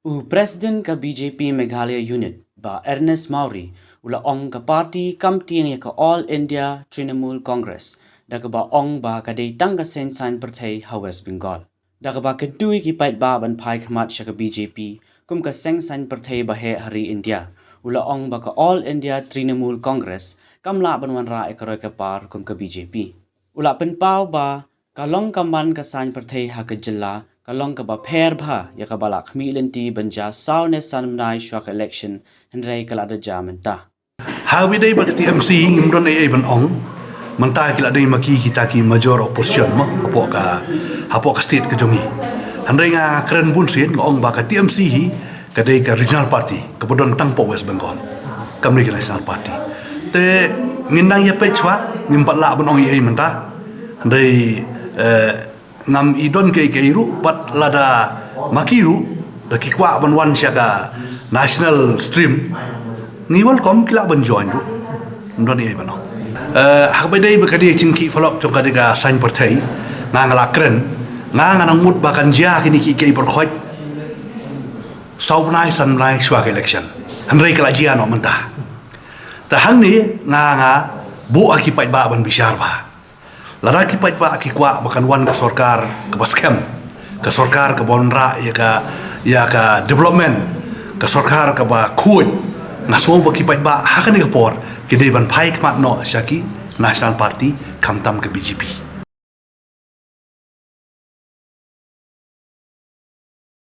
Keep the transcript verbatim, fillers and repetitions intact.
U President ka B J P Meghalaya Unit, Bah Ernest Mawrie, u la ong ka party kam tieng ïa ka All India Trinamool Congress, da kaba ong ba ka dei tang ka seng saiñ pyrthei ha West Bengal. Da kaba kyntu ïa ki paidbah ban phai khmat sha ka B J P kum ka seng saiñ pyrthei ba heh ha ri India, u la ong ba ka All India Trinamool Congress kam lah ban wanrah ïa ka roi ka par kum ka B J P. U la pynpaw ba ka long ka man ka saiñ pyrthei ha ka jylla ka long kaba pher bha ïa kaba la khmih lynti ban jia saw ne san bnai shuwa ka election, hynrei ka la da jia mynta. Ha kaba ïadei bad ka T M C ngim don ei ei ban ong. Mynta ki la dei ma ki kita ki major opposition mo hapoh ka, hapoh ka state ka jong ngi. Hynrei nga kren bun sien nga ong ba ka T M C hi ka dei ka regional party kaba don tang hapoh West Bengal. Kam dei ka national party. Te ngin nang ïa peit shuwa, ngim pat lah ban ong ei ei mynta. Hynrei, eh, ngam i don kaei kaei ruh, bad lada ma ki ruh da ki kwah ban wan sha ka national stream, ngi welcome, ki lah ban join ruh. Ngim don ei ei ban ong. Eh, ha kaba ïadei bad ka dei jingkhih falok jong ka dei ka saiñ pyrthei, nga nga la kren, nga nga nang mut ba kan jia kine ki kaei pyrkhat saw bnai san bnai shuwa ka election. Hynrei ka la jia noh mynta. Te hangne nga nga buh ha ki paidbah ban bishar bha. Lada ki paidbah ki kwah ba kan wan ka sorkar kaba skhem, ka sorkar kaba wanrah ïa ka, ïa ka development, ka sorkar kaba khuid, nga sngew ba ki paidbah ha kane ka por ki dei ban phai khmat noh sha ki national party khamtam ka B J P.